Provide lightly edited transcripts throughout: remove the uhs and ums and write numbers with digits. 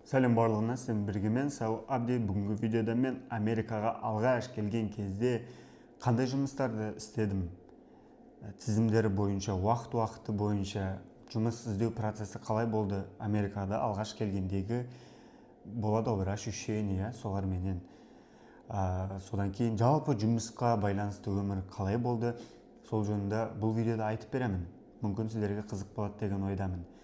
Сәлем барлығына! Сіздермен бірге мен, Сау Абди. Бүгінгі видеода мен Америкаға алғаш келген кезде қандай жұмыстарды істедім, тізімдері бойынша, уақыты бойынша жұмыс іздеу процесі қалай болды, Америкада алғаш келгендегі болады ғой бір ощущение, соларменен, содан кейін жалпы жұмысқа байланысты өмір қалай болды, сол жөнінде бұл видеода айтып беремін. Мүмкін, сіздерге қызық болады деген ойдамын.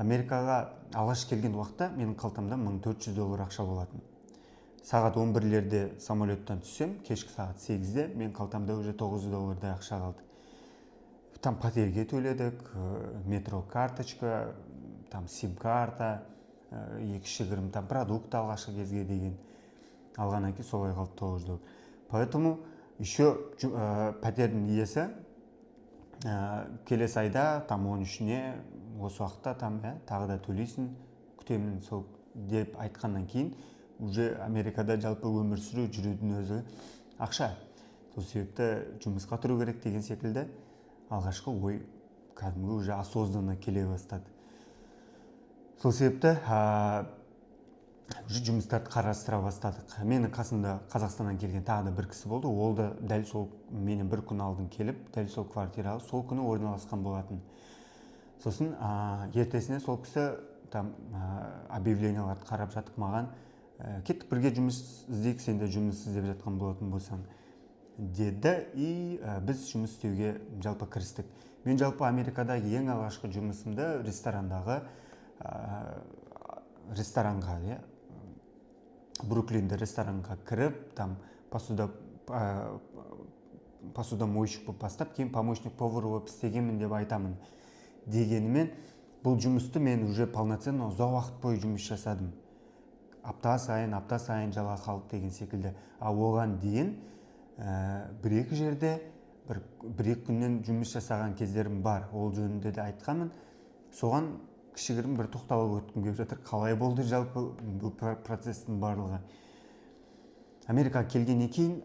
Америкаға алғаш келген уақытта менің қалтамда 1400 доллар ақша болатын. Сағат 11-лерде самолеттен түссем, кешкі сағат 8-де мен қалтамда уже 900 доллардай ақша қалды. Там пәтерге төледік, метро карточка, там сим карта, екі кішігірім там продукт алғашқы кезге деген алғаннан кейін солай қалды 900 доллар. Поэтому еще пәтердің иесі келесі айда там 13-іне осы уақытта там, иә, тағы да төлейсің, күтемін сол деп айтқаннан кейін, уже Америкада жалпы өмір сүру, жүрудің өзі ақша, сол себепті жұмысқа тұру керек деген секілді алғашқы ой кәдімгі уже осознанно келе бастады. Сол себепті уже жұмыстарды қарастыра бастадық. Менің қасымда Қазақстаннан келген тағы да бір кісі болды. Ол да дәл сол менен бір күн алдын келіп, дәл сол квартираға сол күні орналасқан болатын. Сосын ертесіне сол кісі там объявленияларды қарап жатып маған: «Кеттік, бірге жұмыс іздейік, сен де жұмыс іздеп жатқан болатын болсаң», — деді. И біз жұмыс істеуге жалпы кірістік. Мен жалпы Америкада ең алғашқы жұмысымды ресторандағы, ресторанға, иә, Бруклинде ресторанға кіріп, там посудомойщик болып бастап, кейін помощник повар болып істегенмін деп айтамын. Дегенімен, бұл жұмысты мен уже полноценно ұзақ уақыт бойы жұмыс жасадым, апта сайын, апта сайын жалақы алып деген секілді. А оған дейін бір екі жерде бір екі күннен жұмыс жасаған кездерім бар, ол жөнінде де айтқанмын. Соған кішігірім бір тоқталып өткім келіп жатыр, қалай болды жалпы бұл процесстің барлығы. Америкаға келгеннен кейін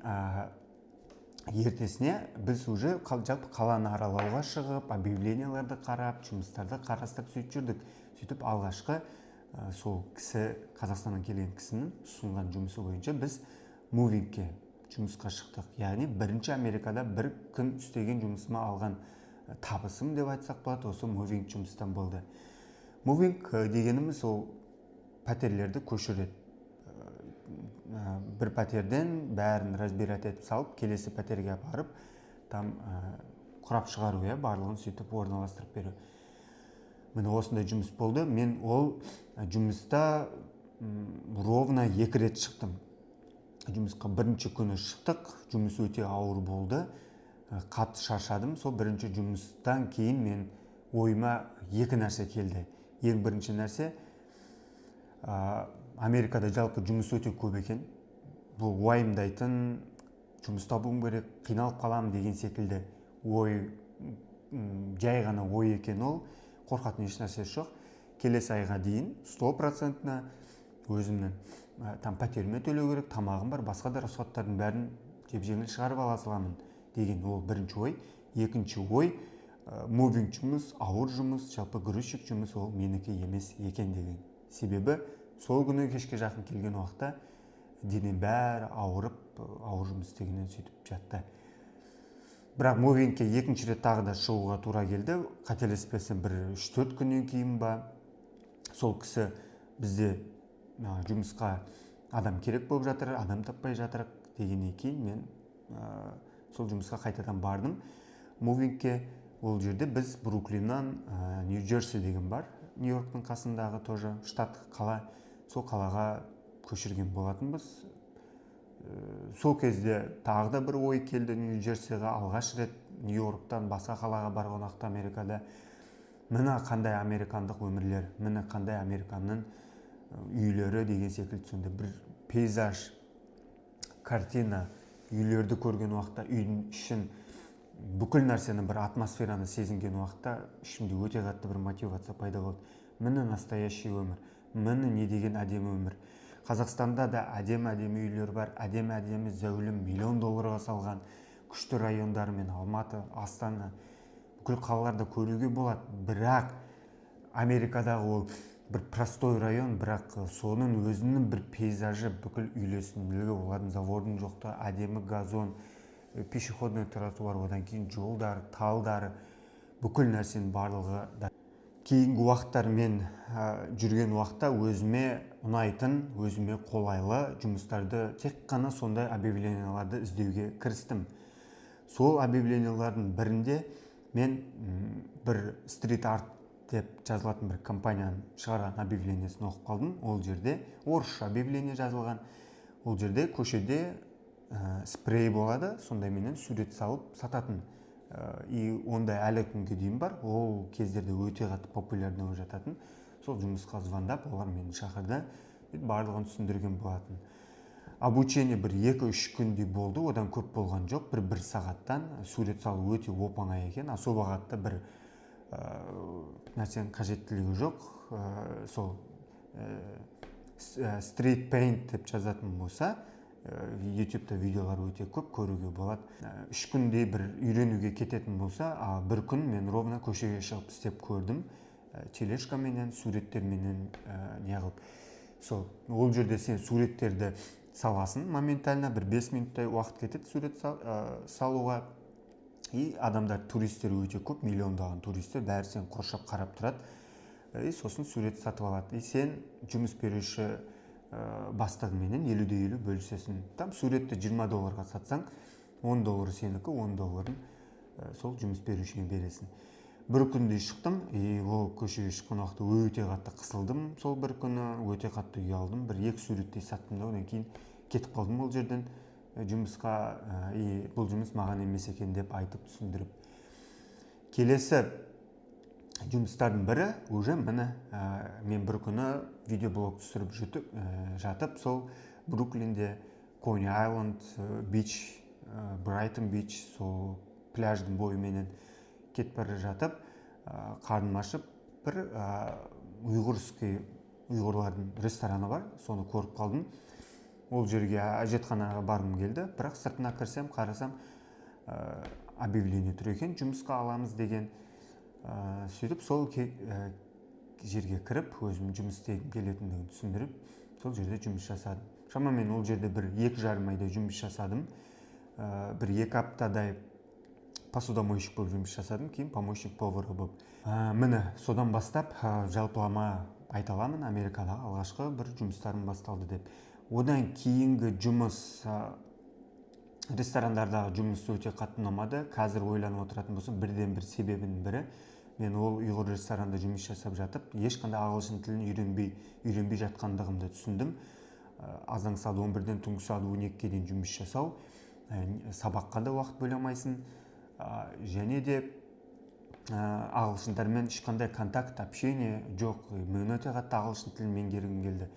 ертесіне біз уже жалпы қаланы аралауға шығып, объявленияларды қарап, жұмыстарды қарастырып, сөйтіп жүрдік. Сөйтіп алғашқы сол кісі, Қазақстаннан келген кісінің ұсынған жұмысы бойынша біз moving ке жұмысқа шықтық. Яғни бірінші Америкада бір күн істеген жұмысыма алған табысым деп айтсақ болады, осы moving жұмыстан болды. Moving дегеніміз ол пәтерлерді көшіреді. Бір пәтерден бәрін разбирать етіп салып, келесі пәтерге апарып, там құрап шығару, иә, барлығын сөйтіп орналастырып беру. Міне, осындай жұмыс болды. Мен ол жұмыста ровно екі рет шықтым жұмысқа. Бірінші күні шықтық, жұмыс өте ауыр болды, қатты шаршадым. Сол бірінші жұмыстан кейін мен ойыма екі нәрсе келді. Ең бірінші нәрсе, Америкада жалпы жұмыс өте көп екен. Бұл уайымдайтын, жұмыс табуым керек, қиналып қаламын деген секілді ой жай ғана ой екен ол, қорқатын еш нәрсесі жоқ. Келесі айға дейін стопроцентно өзімнің там пәтеріме төлеу керек, тамағым бар, басқа да расходтардың бәрін жеп жеңіл шығарып ала саламын деген, ол бірінші ой. Екінші ой, moving жұмыс ауыр жұмыс, жалпы грузчик жұмыс ол менікі емес екен деген. Себебі сол күні кешке жақын келген уақытта денем бәрі ауырып, ауыр жұмыс істегеннен сөйтіп жатты. Бірақ moving ке екінші рет тағы да шығуға тура келді. Қателеспесем, бір 3-4 күннен кейін ба, сол кісі бізде жұмысқа адам керек болып жатыр, адам таппай жатыр дегеннен кейін мен сол жұмысқа қайтадан бардым moving ке. Ол жерде біз Бруклиннан Нью Джерси деген бар, Нью Йорктың қасындағы тоже штат, қала, сол қалаға көшірген болатынбыз. Сол кезде тағы да бір ой келді. Нью Джерсиға алғаш рет Нью Йорктан басқа қалаға барған уақытта Америкада міне қандай американдық өмірлер, міне қандай американның үйлері деген секілді, сондай бір пейзаж, картина, үйлерді көрген уақытта, үйдің ішін, бүкіл нәрсені, бір атмосфераны сезінген уақытта ішімде өте қатты бір мотивация пайда болды. Міне, настоящий өмір, міне, не деген әдемі өмір! Қазақстанда да әдемі әдемі үйлер бар, әдемі әдемі, зәулім, миллион долларға салған күшті райондарымен Алматы, Астана, бүкіл қалаларда көруге болады. Бірақ Америкадағы ол Бір простой район, бірақ соның өзінің бір пейзажы, бүкіл үйлесімділігі, олардың забордың жоқтығы, әдемі газон, пешеходный тротуар, одан кейін жолдар, талдар, бүкіл нәрсенің барлығы да. Кейінгі уақыттар мен жүрген уақытта өзіме ұнайтын, өзіме қолайлы жұмыстарды, тек қана сондай объявленияларды іздеуге кірістім. Сол объявлениялардың бірінде мен бір стрит арт деп жазылатын бір компанияның шығарған объявлениесін оқып қалдым. Ол жерде орысша объявление жазылған. Ол жерде көшеде спрей болады, сондайменен сурет салып сататын. И ондай әлі күнге дейін бар, ол кездерде өте қатты популярный болып жататын. Сол жұмысқа звондап, олар мені шақырды, барлығын түсіндірген болатын. Обучение бір 2-3 күндей болды, одан көп болған жоқ, бір сағаттан. Сурет салу өте оп оңай екен, особо қатты бір нәрсенің қажеттілігі жоқ. Сол street paint деп жазатын болса, Ютубта видеолар өте көп, көруге болады. 3 күндей бір үйренуге кететін болса, а бір күн мен ровно көшеге шығып істеп көрдім, тележкаменен, суреттерменен неғылып. Сол ол жерде сен суреттерді саласың моментально, бір 5 минуттай уақыт кетеді сурет салуға. И адамдар, туристер өте көп, миллиондаған туристер, бәрі сені қоршап қарап тұрады и сосын сурет сатып алады. И сен жұмыс беруші бастығыңменен 50 де 50 бөлісесің. Там суретті 20 долларға сатсаң, 10 доллары сенікі, 10 долларын сол жұмыс берушіге бересің. Бір күндей шықтым и ол көшеге шыққан уақытта өте қатты қысылдым. Сол бір күні өте қатты ұялдым. Бір екі суреттей саттым да, одан кейін кетіп қалдым ол жерден жұмысқа и бұл жұмыс маған емес екен деп айтып, түсіндіріп. Келесі жұмыстардың бірі уже міне, мен бір күні видеоблог түсіріп жатып, сол Бруклинде Кони Айленд бич, Брайтон бич, сол пляждың бойыменен кетіп бара жатып, қарным ашып, бір уйғурский, ұйғырлардың рестораны бар, соны көріп қалдым. Ол жерге әжетханаға барғым келді, бірақ сыртына кірсем, қарасам, объявление тұр екен, жұмысқа аламыз деген. Сөйтіп сол жерге кіріп, өзім жұмыс істегім келетіндігін түсіндіріп, сол жерде жұмыс жасадым. Шамамен ол жерде бір 2,5 айдай жұмыс жасадым. Бір 2 аптадай посудомойщик болып жұмыс жасадым, кейін помощник повара болып. Міне, содан бастап жалпылама айта аламын, Америкадағы алғашқы бір жұмыстарым басталды деп. Одан кейінгі жұмыс, ресторандардағы жұмыс өте қатты ұнамады. Қазір ойланып отыратын болсам, бірден бір себебінің бірі, мен ол ұйғыр ресторанда жұмыс жасап жатып, ешқандай ағылшын тілін үйренбей жатқандығымды түсіндім. Азан сағат 11-ден түнгі сағат 12-ге дейін жұмыс жасау, сабаққа да уақыт бөле алмайсың, және де ағылшындармен ешқандай контакт, общение жоқ. Мен өте қатты ағылшын тілін меңгергім келді.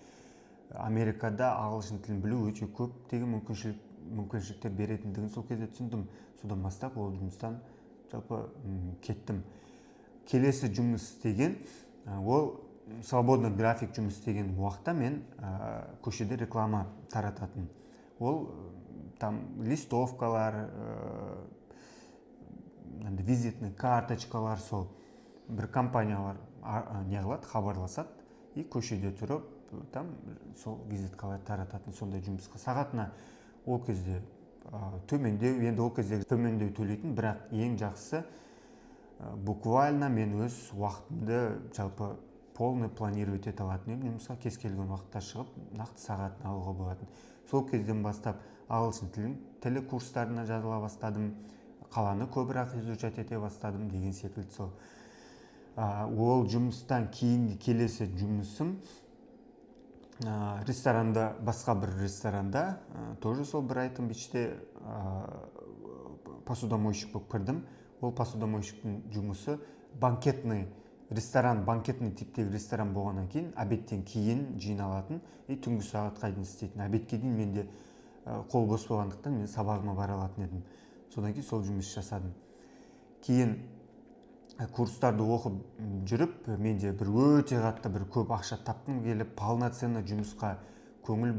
Америкада ағылшын тілін білу өте көптеген мүмкіншіліктер беретіндігін сол кезде түсіндім. Содан бастап ол жұмыстан жалпы кеттім. Келесі жұмыс істеген, ол свободный график жұмыс істеген уақытта мен көшеде реклама тарататын. Ол там листовкалар, андай визитный карточкалар. Сол бір компаниялар не қылады, хабарласады и көшеде тұрып, там сол визиткалар тарататын. Сондай жұмысқа сағатына ол кезде төмендеу, енді ол кезде төмендеу төлейтін, бірақ ең жақсысы, буквально мен өз уақытымды жалпы полный планировать ете алатын едім. Жұмысқа кез келген уақытта шығып, нақты сағатын алуға болатын. Сол кезден бастап ағылшын тілі курстарына жазыла бастадым, қаланы көбірек изучать ете бастадым деген секілді. Сол ол жұмыстан кейінгі келесі жұмысым ресторанда, басқа бір ресторанда, тоже сол Брайтон Бичте посудомойщик болып кірдім. Ол посудомойщиктің жұмысы банкетный ресторан, банкетный типтегі ресторан болғаннан кейін, обедтен кейін жиналатын и түнгі сағатқа дейін істейтін. Обедке дейін менде қол бос болғандықтан, мен сабағыма бара алатын едім. Содан кейін сол жұмыс жасадым. Кейін курстарды оқып жүріп, менде бір өте қатты бір көп ақша тапқым келіп, полноценно жұмысқа көңіл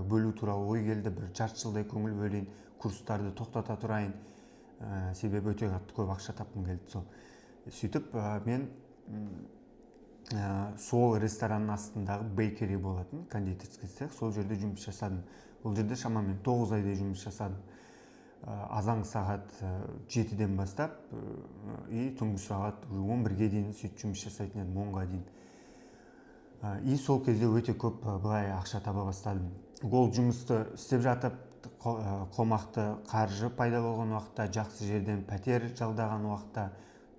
бөлу туралы ой келді. Бір жарты жылдай көңіл бөлейін, курстарды тоқтата тұрайын, себебі өте қатты көп ақша тапқым келді. Сол сөйтіп мен Сол ресторанның астындағы bakery болатын, кондитерский цех, сол жерде жұмыс жасадым. Ол жерде шамамен 9 айдай жұмыс жасадым. Азанғы сағат 7-ден бастап и түнгі сағат уже 11-ге дейін сөйтіп жұмыс жасайтын едім, 10-ға дейін. И сол кезде өте көп былай ақша таба бастадым. Ол жұмысты істеп жатып, қомақты қаржы пайда болған уақытта, жақсы жерден пәтер жалдаған уақытта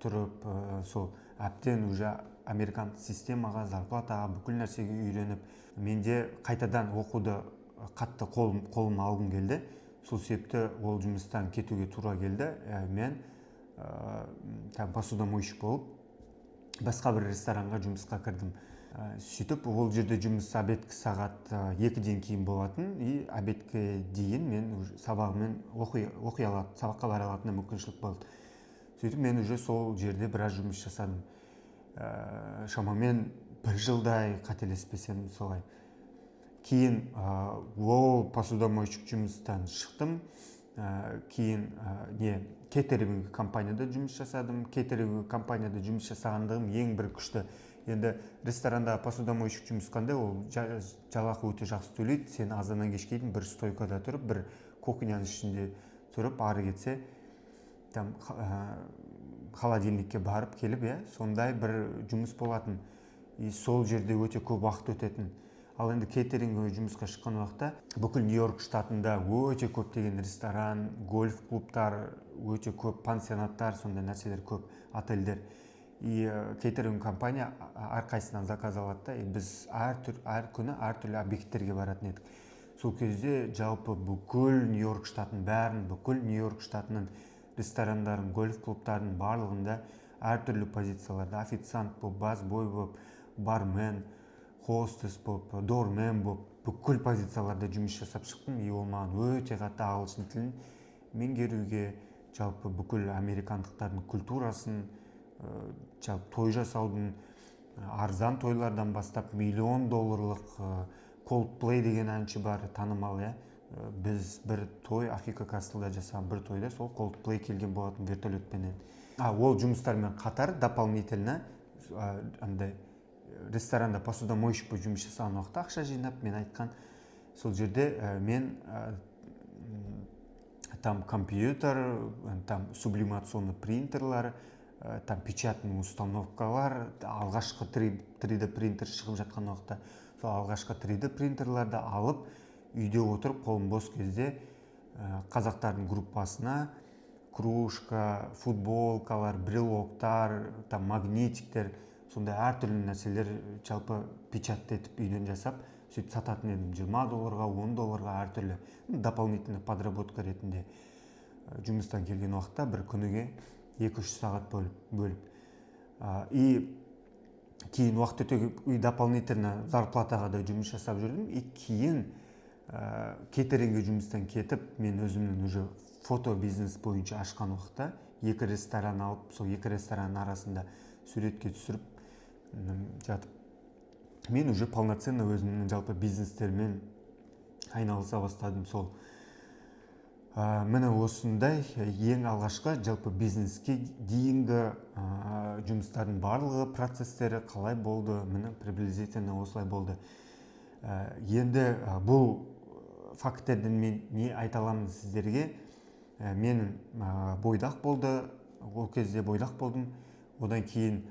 тұрып, сол әбден уже американдық системаға, зарплатаға, бүкіл нәрсеге үйреніп, менде қайтадан оқуды қатты қолыма алғым келді. Сол себепті ол жұмыстан кетуге тура келді. Мен там посудомойщик болып басқа бір ресторанға жұмысқа кірдім. Сөйтіп ол жерде жұмыс обедкі сағат 2-ден кейін болатын, и обедке дейін мен уже сабағыммен оқи алатын, сабаққа бара алатын мүмкіншілік болды. Сөйтіп мен уже сол жерде біраз жұмыс жасадым, шамамен бір жылдай, қателеспесем, солай. Кейін ол посудомойщик жұмыстан шықтым. Кейін не, кейтеринг компанияда жұмыс жасадым. Кейтеринг компанияда жұмыс жасағандығым ең бір күшті. Енді ресторанда посудомойщик жұмыс қандай? Ол жалақы өте жақсы төлейді. Сен азаннан кешке дейін бір стойкада тұрып, бір кухняның ішінде тұрып, ары кетсе там холодильникке барып келіп, иә, сондай бір жұмыс болатын. И сол жерде өте көп уақыт өтетін. Ал енді кейтеринг жұмысқа шыққан уақытта бүкіл Нью Йорк штатында өте көптеген ресторан, гольф клубтар, өте көп пансионаттар, сондай нәрселер көп, отельдер. И кейтеринг компания әрқайсысынан заказ алады да, и біз әр күні әртүрлі объекттерге баратын едік. Сол кезде жалпы бүкіл Нью Йорк штатының бәрін, бүкіл Нью Йорк штатының ресторандарын, гольф клубтардың барлығында әртүрлі позицияларда официант болып, busboy болып, бармен, хостес болып, doorman болып, бүкіл позицияларда жұмыс жасап шықтым. И ол маған өте қатты ағылшын тілін меңгеруге, жалпы бүкіл американдықтардың культурасын, жалпы той жасаудың, арзан тойлардан бастап миллион долларлық, Coldplay деген әнші бар танымал, иә. Біз бір той, Ахико Кастлда жасаған бір тойда сол Coldplay келген болатын вертолетпенен. Ол жұмыстармен қатар дополнительно андай ресторанда посудомойщик болып жұмыс жасаған уақытта ақша жинап, мен айтқан сол жерде мен там компьютер, там сублимационный принтерлар, там печатный установкалар, алғашқы 3D принтер шығып жатқан уақытта сол алғашқы 3D принтерларды алып, үйде отырып, қолым бос кезде қазақтардың группасына кружка, футболкалар, брелоктар, там магнитиктер, сондай әртүрлі нәрселер жалпы печать етіп, үйден жасап, сөйтіп сататын едім 20 долларға, 10 долларға әртүрлі. Ну, дополнительно подработка ретінде жұмыстан келген уақытта бір күніге 2-3 сағат бөліп. И кейін уақыт өте и дополнительно зарплатаға да жұмыс жасап жүрдім. И кейін кейтерингге жұмыстан кетіп, мен өзімнің уже фото бизнес бойынша ашқан уақытта екі ресторан алып, сол екі ресторанның арасында суретке түсіріп жатып, мен уже полноценно өзімнің жалпы бизнестермен айналыса бастадым. Сол міне, осындай ең алғашқы жалпы бизнеске дейінгі жұмыстардың барлығы, процесстері қалай болды, міне, приблизительно осылай болды. Енді бұл факттерден мен не айта аламын сіздерге? Мен бойдақ болды, ол кезде бойдақ болдым. Одан кейін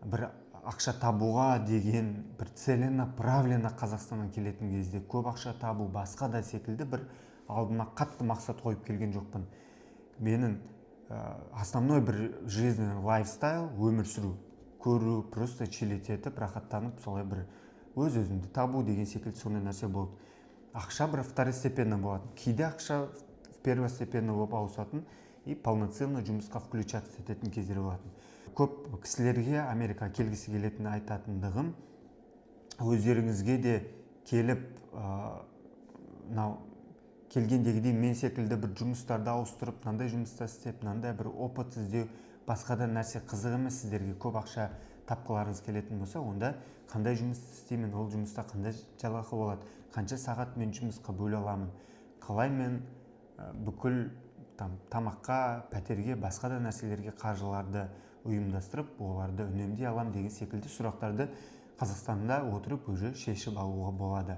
бір ақша табуға деген бір целенаправленно Қазақстаннан келетін кезде көп ақша табу, басқа да секілді бір алдыма қатты мақсат қойып келген жоқпын. Менің основной бір жизненный лайфстайл, өмір сүру, көру, просто чилить етіп, рахаттанып, солай бір өз өзімді табу деген секілді сондай нәрсе болды. Ақша бір второстепенно болатын, кейде ақша в первостепенно болып ауысатын и полноценно жұмысқа включаться ететін кездер болатын. Көп кісілерге, Америкаға келгісі келетін, айтатындығым: өздеріңізге де келіп, мынау келгендегідей мен секілді бір жұмыстарды ауыстырып, мынандай жұмыста істеп, мынандай бір опыт іздеу, басқа да нәрсе қызық емес. Сіздерге көп ақша тапқыларыңыз келетін болса, онда қандай жұмыс істеймін, ол жұмыста қандай жалақы болады, қанша сағат мен жұмысқа бөле аламын, қалай мен бүкіл там тамаққа, пәтерге, басқа да нәрселерге қаржыларды ұйымдастырып, оларды үнемдей аламын деген секілді сұрақтарды Қазақстанда отырып уже шешіп алуға болады.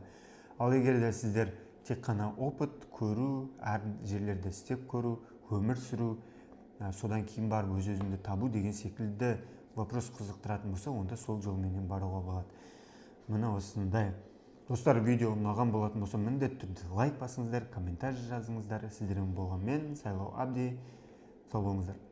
Ал егер де сіздер тек қана опыт көру, әр жерлерде істеп көру, өмір сүру, содан кейін барып өз өзіңді табу деген секілді вопрос қызықтыратын болса, онда сол жолменен баруға болады. Міне, осындай, достар. Видео ұнаған болатын болса, міндетті түрде лайк басыңыздар, комментарий жазыңыздар. Сіздермен болған мен, Сайлау Абди. Сау болыңыздар.